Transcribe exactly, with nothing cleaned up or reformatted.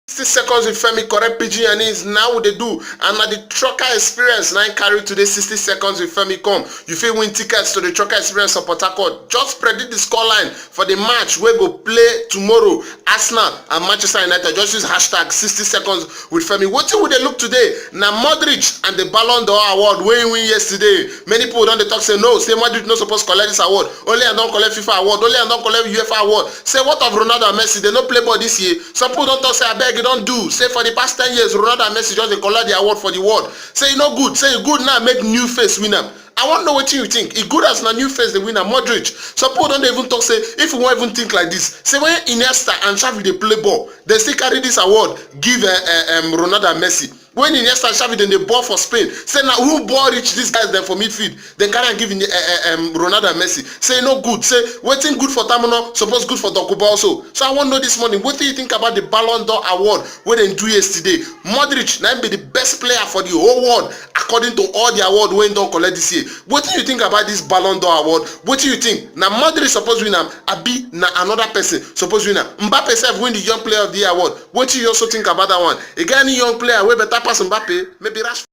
Sixty seconds with Femi, correct pidgin and is now we dey do, and na the trucker experience na im carry today. Sixty seconds with Femi come. You fit win tickets to the trucker experience for Port Harcourt. Just predict the scoreline for the match wey go play tomorrow, Arsenal and Manchester United. Just use hashtag sixty seconds with Femi. Wetin we dey look today na Modric and the Ballon d'Or award wey he win yesterday. Many people don dey talk say no, say Modric no suppose collect this award. Only am don collect FIFA award, only am don collect UEFA award. Say what of Ronaldo and Messi? They no play ball this year. Some people don talk say abeg, e don do. Say for the past ten years, Ronaldo and Messi just dey collect the award for the world. Say e no good. Say e good now make new face win am. I wan know wetin you think. E good as na new face dey win am. Modric. Some people don dey even talk say if you wan even think like this, say when Iniesta and Xavi dey play ball, they still carry this award give uh, uh, um, Ronaldo and Messi. When Iniesta and Xavi dem dey ball for Spain, say na who ball reach these guys dem for midfield, dem carry am give uh, uh, um, Ronaldo and Messi. Say e no good. Say wetin good for Tamuno suppose good for Dokuba also. So I wan know this morning, wetin you think about the Ballon d'Or award wey dem do yesterday? Modric na im be the best player for the whole world according to all the award wey he don collect this year. Wetin you think about this Ballon d'Or award? Wetin you think? Na Modric suppose win am, abi na another person suppose win am? Mbappe sef win the Young Player of the Year award. Wetin you also think about that one? E get any young player wey better pass Mbappe? Maybe Rashford.